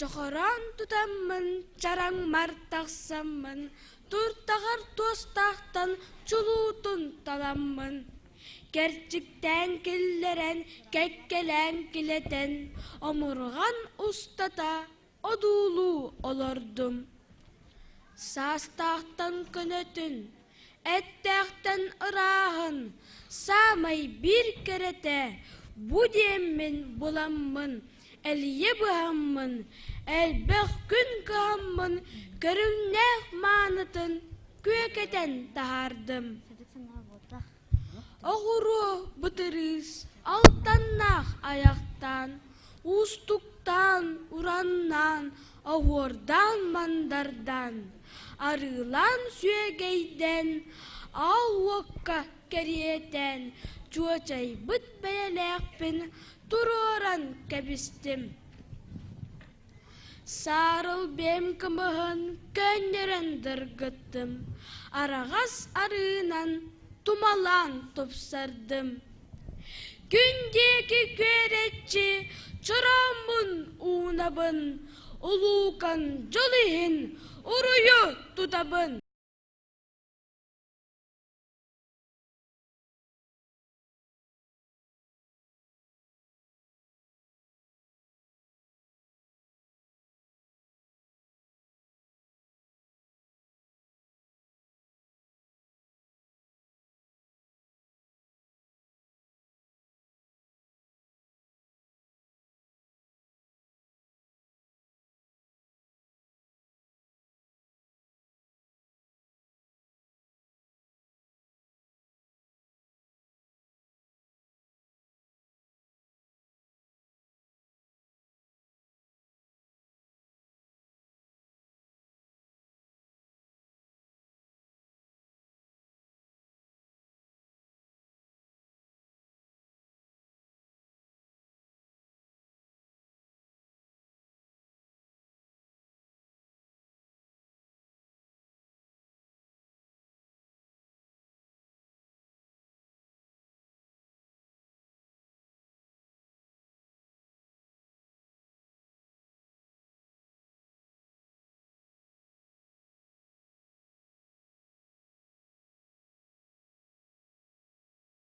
Чохороон тутаммын, чараҥмар тахсаммын, туртаҕар туостаахтан чулуутун таламмын, кэрчиктээн киллэрэн, кэккэлээн килэтэн, омурҕан устата одуулуу олордум. Саастаахтан көнөтүн, эттээхтэн ырааһын, саамай биир кэрэтэ бу диэммин буламмын, элийэ быһаммын, элбэх күн кыһаммын көрүҥнээх маанытын күөкэтэн таһаардым. Оҕуруо бытырыыс алтаннаах айахтаан, уустуктаан, ураннаан, оһуордаан-мандардаан, арыылаан сүөгэйдээн, аал уокка кэриэтээн, чуочайбыт бэйэлээхпин туруоран кэбистим. Саарыл бэйэм кымыһын көннөрөн дыргыттым, араҕас арыынан тумалаан тупсардым. Күн диэки күөрэччи чорооммун уунабын, улуукан дьол иһин уруйу тутабын.